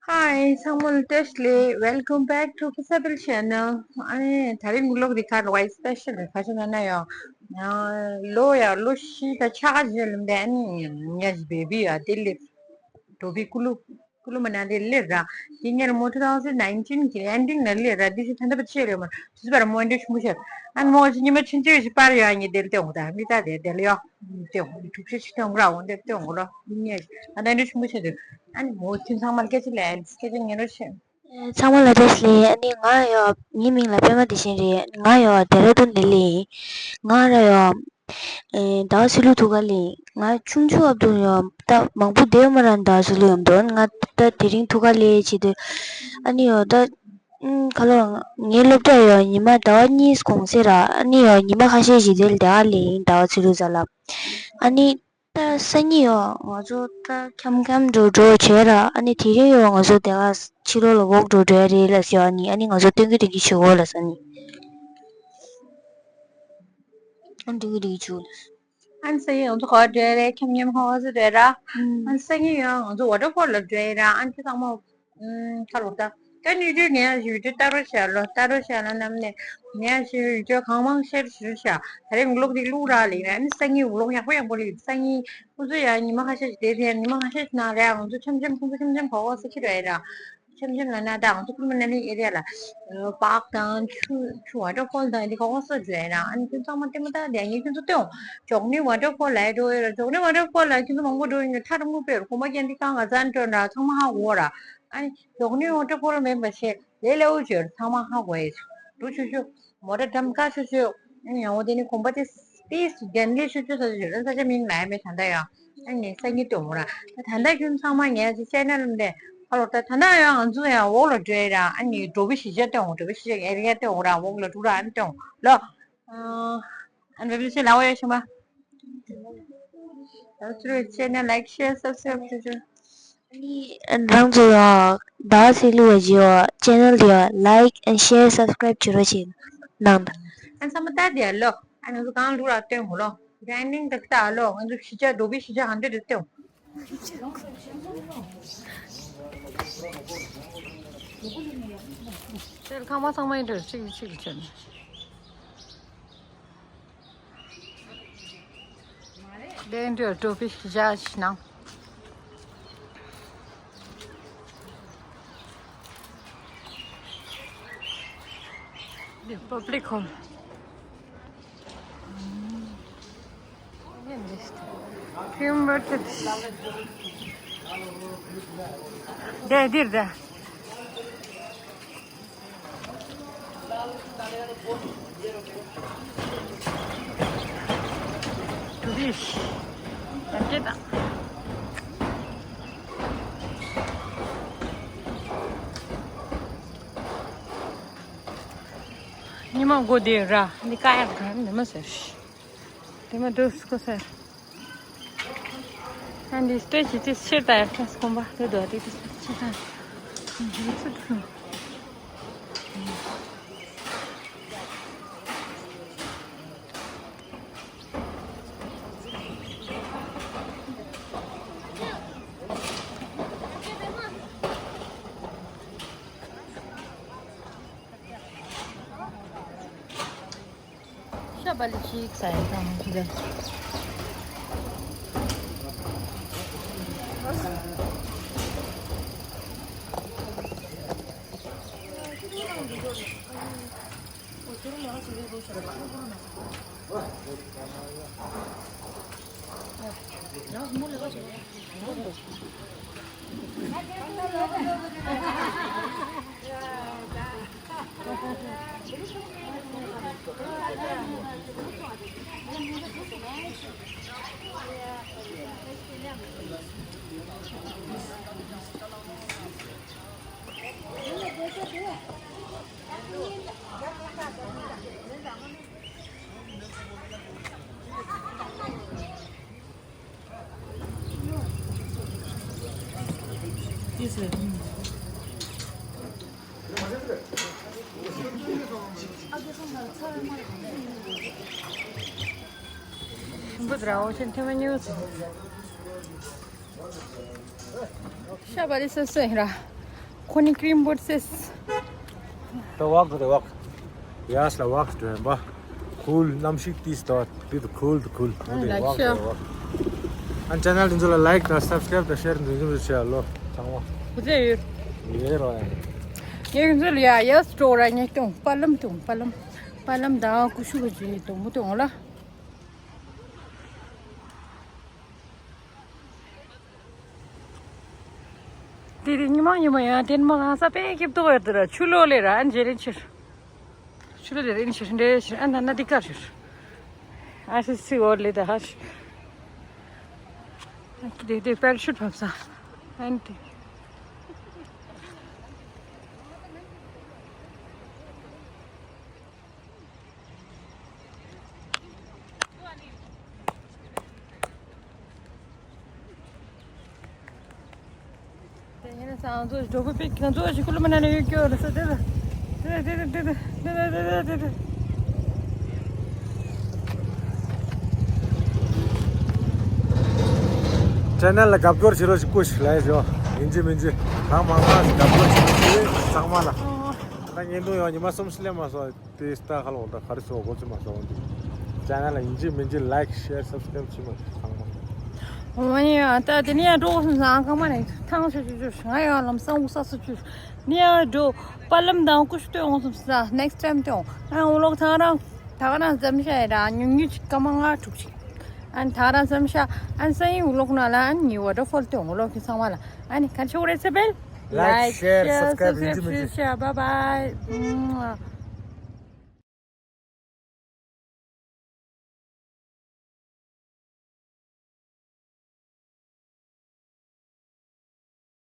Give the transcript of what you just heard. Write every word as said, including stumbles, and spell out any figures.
Hi, ཚང་མ་ལ་བཀྲ་ཤིས་བདེ་ལེགས། Welcome back to Kissabil Channel. ཨ་ནི་དེ་རིང་གི་ལོག་རི་ཁ་ལ་བའི་སི་པེ་ཤལ་རེད། ཁ་ཤས་ན་ན་ཡོང་། ཡང་ལོ་ཡང་ལོ་བཞི་དང་ཕྱེད་ཀ་ཅིག་ལ་འདས། ཨ་ནི་ཉ་ཞིག་བེ་བི་ཡ་དེ་ལེབ་འགྲོ་བི་ཀུ་ལུ་ཀུ་ལུ་མ་ན་དེ་ལེ་ར། དེ་ཉེར་མོ་two thousand nineteen གི་ending ལ་ལེ་ར། དེ་ཞིག་ཐ་ན་པ་ཆེ་ལེ་མ་དུས་པར་མོ་འདྲ་ཆུང་ཆེ། ཨ་ནི་མོ་ཅི་ཉི་མ་ཆུང་ཆེ་ཞིག་པར་ཡོང་ཉི་དེ་ལ་དེ་འོང་ད་མི་ད་དེ་དེ་ལ་ཡོང་དེ་འོང་ཐུག་ཤེས་ཤིག་དེ་འོང་ར། འོང་དེ་དེ་འོང་ལོ་ཉེ་ཨ་ད་འདྲ་ཆུང་ཆེ་དེ། ཨ་ནི་མོ་ཁྱོད་ཚང་མ་ལ་སྐད་ཆ་ལན་སྐད་ཆ་ཉན་རོགས་བྱེད། ཚང་མ་ལ་བཀྲ་ཤིས་བདེ་ལེགས། ཨ་ནི་ང་ཡོ་ངའི་མིང་ལ་པད་མ་བདེ་ཆེན་རེད། ང་ཡོ་ལྡེ་ར་ལྡུན་ནས་ལེ་ཡིན། ང་ར་ཡོ་ཟླ་བ་ཚེ་ལུ་ཐུག་ག་ལེ་ཡིན། ང་ཆུང་ཆུང་སྐབས་དུ་ཡོ་ད་མང་པོ་བསྡད་ཡོད་མ་ར་ཟླ་བ་ཚེ་ལུ་ཡོང་དོན་ང་ད་དེ་རིང་ཐུག་ག་ལེ་བྱེད་དུས། ཨ་ནི་ཡོ་ད་ཁ་ལོ་ངའི་སློབ་གྲྭ་ཡོ་ཉི་མ་ཟླ་བ་གཉིས་གོང་ཚེ་ར། ཨ་ནི་ཡོ་ཉི་མ་ཁ་ཤས་ཤིག་དེ་ལ་བསྡད་ག་ལེ་ཡིན་ཟླ་བ་ཚེ་ལུ་ཟ་ལ། ཨ་ནི། ད་སང་ཉིན་ཡོ་ང་ཚོ་ད་འཁྱམ་འཁྱམ་འགྲོ་འགྲོ་བྱས་ར། ཨ་ནི་དེ་རིང་ཡོ་ང་ཚོ་དེ་ག་ཕྱི་ལོགས་ལ་ཝོག་འགྲོ་འགྲོ་ཡ་རེད་ལ་ཟེར་བ་ནི། ཨ་ནི་ང་ཚོ་སྟོན་གི་སྟོན་གི་བྱེད་གོ་ལ་ས་ནི། ཨ་ནི་སྟོན་གི་སྟོན་གི་བྱེད་གོ་ལ། ཨ་ནི་སང་ཉིན་ང་ཚོ་ག་པར་འགྲོ་ཡ་རེད། འཁྱམ་འཁྱམ་ཧོ་ཧོ་ཟེར་འགྲོ་ཡ་ར། ཨ་ནི་སང་ཉིན་ཡོ་ང་ཚོ་ཝ་ཊར་ཕོལ་ལ་འགྲོ་ཡ་ར། ཨ་ནི་ཁྱོད་ཚང་མ། ཨུམ། ཁ་ལོ་ད། ཀ་ནི་དུས་ངས་ཡུལ་དུས་ལྟ་རོགས་བྱས་ལོ། ལྟ་རོགས་བྱས་ལ་ནམ་ནས་ངས་ཞུ་ཡུལ་དུས་གང་མང་ཤེར་ཞུ་བྱ། ད་རེས་ངུ་ལོག་དེ་ལུག་ར་ལེགས་ར། ཨ་ནི་སང་ཉིན་ངུ་ལོག་ཡག་པོ་ཡག་པོ་ལེགས། སང་ཉིན་ཁོ་ཚོ་ཡང་ཉི་མ་ཁ་ཤས་ཤིག་དེ་དེ་ཉི་མ་ཁ་ཤས་ཤིག་ནང་རེད། ང་ཚོ་འཆམ་འཆམ་ཁོ་ཚོ་འཆམ་འཆམ་གོ་གོ་ས་ཁྱི་རེད་ར། འཆམ་འཆམ་ལ་ན་ད་ང་ཚོ་ཀུན་མ་ན་ནི་ཨེ་རེད་ལ། པཱག་དང་ཆུ་ཆུ་ཝ་ཊར་ཕོལ་དང་དེ་གོ་གོ་ས་རེད་ར། ཨ་ནི་ཁྱོད་ཚང་མ་ལྟད་མོ་ལྟ་དེ་ངས་ཁྱོད་ཚོ་སྟོན། ཇོག་ནི་ཝ་ཊར་ཕོལ་ལ་འགྲོ་ཡོད་ར། ཇོག་ནི་ཝ་ཊར་ཕོལ་ལ་ཁྱོད་ཚོ་མང་པོ་འགྲོ་ཡོད་ནི་ཐ་རུང་པོ་པེར་གོམ་པ་ཀྱན་དི་ཀང་ང་ཚང་འགྲོ་ར། ཚང་མ་ཧ་གོ་ར། ཨ་ནི་ཇོག་ནི་ཝ་ཊར་ཕོལ་མེད་པ་ཞེས་ལས་ལས་འུ་ཅོར་ཚང་མ་ཧ་གོ་ཡེ། འགྲོ་ཆུ་ཆུ་མོ་ཊ་འགྲམ་ཀ་ཆུ་ཆུ། ཨ་ནི་ཡང་འོ་དེ་ནི་གོམ་པ་དེ་ཏིས་རྒྱན་ལས་ཆུ་ཆུ་ས་ཆུ་ཆུ་ས་ཆ་མིང་ལ་ཡ་མེད་ད་ད་ཡ། ཨ་ནི་སང་ཉིན་སྟོན་འོ་ར། ད་ད་ད་ཁྱོད་ཚང་མ་ངས་ཅི་ཅེ་ནལ་འདི་ཧ་ལོ་ད་ད་ད་ཡ་ང་ཚོ་ཡ་འོག་ལ་འགྲོ་ཡ་ར། ཨ་ནི་འགྲོ་བི་ཤི་ཇ་སྟོན་འོ། འགྲོ་བི་ཤི་ཇ་ཨེ་རི་ཡ་སྟོན་འོ་ར། འོག་ལ་འགྲོ་ར། ཨ་ནི་སྟོན་ལོ། ཨ་ནི་བེ་བེ་ཤི་ལ་འོ་ཡ་ཤི་མ། ད་ཚུར་ཅེ་ནལ་ལའིཀ་ཤེར་སབ་སི་ཀ་རབ་ཞུ་ཞུ། ཨ་ནི་རང་ཚོ་ཡ་ཟླ་བ་ཚེ་ལུ་བ་ཇི་ཡོ་ཅེ་ནལ་དེ་ཡ་ལའིཀ་ཨེན་ཤེར་སབ་སི་ཀ་རབ་བྱེད་རོགས་བྱེད་གནང་དང་། ཨ་ཚང་མ་ལྟ་དེ་ཡ་ལོ། ཨ་ང་ཚོ་གང་ལུག་ར་སྟོན་གོ་ལོ། རེན་ནིང་དེ་ལྟ་ལོ། ང་ཚོ་ཤི་ཇ་འགྲོ་བི་ཤི་ཇ་ཧན་ཌེ་རེད་སྟོན། དེར་ཁང་པ་ཚང་མ་ཡིན་འདྲ་གཅིག་གིས་གཅིག་ལ་བྱས་ནས། ལན་འདྲ་འགྲོ་བི་ཤི་ཇ་ཞིག་ནང་། འདི་པབ་ལིག་ཧོལ། ཕིམ་བར་ཏེ། དེ་འདིར་དེ། ཊུ་རི་སི་ཊ་ཡར་ཀེ་དང་། ཉི་མ་དགོ་དེ་ར་འདི་ཀ་ཡག་ག་འདི་མ་ཟེར། དེ་མ་དུས་སྐོ་ཟེར། ཨ་འདི་སྟོད་ཀྱི་དེ་ཕྱིར་ད་ཡར་ཁྲས་སྐོམ་པ་དེ་དོ་དེ་དེ་ཕྱིར་ད་འདི་ཚུད་སོང་། ཤ་བ་ལི་ཅིག་ཟ་ཡ་དང་དེ། ཤ་བ་ལི་སོ་སོ་ཡིན་ར། ཁོ་ནི་ཀྲིམ་བོར་སེས། The walk, the walk. Yes, the walk to him. Cool, གནམ་གཤིས་ཏིས་དོ། Beautiful, cool, cool. ཨ་ལགས་སོ། ཨན་ཅེ་ནལ་འདི་ཚོ་ལ་ལའིཀ་དང་སབ་སི་ཀ་རེབ་དང་ཤེར་འདི་ཚོ་བྱེད་ཨ་ལོ། ཚང་མ། ཁུ་ཚེ་ཡོད། ཡོད་རོ་ཡ། ངས་ཚོ་ལ་ཡ་ཡ་སི་ཊོར་ར་ཉེ་སྟོང་པ་ལམ་སྟོང་པ་ལམ། པ་ལམ་དང་ཀུ་ཤུ་གི་ཇི་ནི་སྟོང་མོ་སྟོང་ལ། དེ་དེ་ཉི་མ་ཉི་མ་ཡང་དེ་མ་གང་ས་པེ་ཀིབ་ཏོ་ཡོད་དེ་ར་ཆུ་ལོ་ལེ་ར་ཨན་ཇེ་རིན་ཆེར། ཆུ་ལོ་ལེ་རིན་ཆེར་འདྲེ་ཆེར་ཨན་ན་ན་དི་ཀར་ཆེར། ཨ་སི་སི་འོ་ལེ་ད་ཧ་ཤི། ཨ་ཀི་དེ་དེ་པེ་ར་ཤུད་ཕབ་ས། ཨན་དེ། དེ་ཡིན་ན་ང་ཚོ་འགྲོ་གི་པིག་ང་ཚོ་ཞིག་ཀུ་ལུ་མ་ན་ནས་ཡོད་སྐྱོ་རེད་ས་དེ་ལ། དེ་དེ་དེ་དེ་དེ་དེ་དེ་དེ་དེ། ཅེ་ནལ་ལ་རྒྱབ་སྐྱོར་བྱེད་རོགས་ཞིག་སྐུ་ཞིག་ལས་ཞོ། ཡིན་གཅིག་མིན་གཅིག་གང་མང་མང་ཞིག་རྒྱབ་སྐྱོར་བྱེད་རོགས་ཞིག་ཚང་མ་ལ། ད་བརྙན་ཐུང་ཡང་ཉི་མ་གསུམ་སླེབས་མ་སོང་། དེ་ལྟ་ཁ་ལོ་ད་ག་རེ་ཟེར་བ་གོ་ཚོད་མ་ཟ་བ་འདི། ཅེ་ནལ་ལ་ཡིན་གཅིག་མིན་གཅིག་ལའིཀ་ཤེར་སབ་སི་ཀ་རེབ་བྱེད་མ་ཚང་མ། འོ་ཡ་ད་དེ་ནས་ཡང་འགྲོ་སོང་ཟང་ཁ་མ་ནས་ཐང་ཆུ་ཆུ་ཆུ་ང་ཡང་ལམ་སང་འུ་ས་སུ་ཆུ་ནས་ཡང་འགྲོ་པ་ལམ་དང་ཀུ་ཤུ་སྟོན་འོང་སོང་ས་ནེག་སི་ཊའིམ་སྟོན་འོང་ཨ་འུ་ལོག་ཐང་རང་ད་ག་ན་འཛམ་ཤ་ཡ་ར་ཉུང་ཉུང་ཅིག་སྐར་མ་ལྔ་དྲུག་ཅིག་ཨ་ད་ག་ན་འཛམ་ཤ་ཨ་སང་ཡིན་འུ་ལོག་ན་ལ་ཨ་ནི་ཝ་ཊར་ཕོལ་སྟོན་འོང་འུ་ལོག་གི་ཚང་མ་ལ་ཨ་ནི་ག་ཆོ་རེ་ཚེ་བེལ་ལའིཀ་ཤེར་སབ་སི་ཀ་རེབ་ཡིན་གཅིག་མིན་གཅིག་ཤེར་བའི་བའི།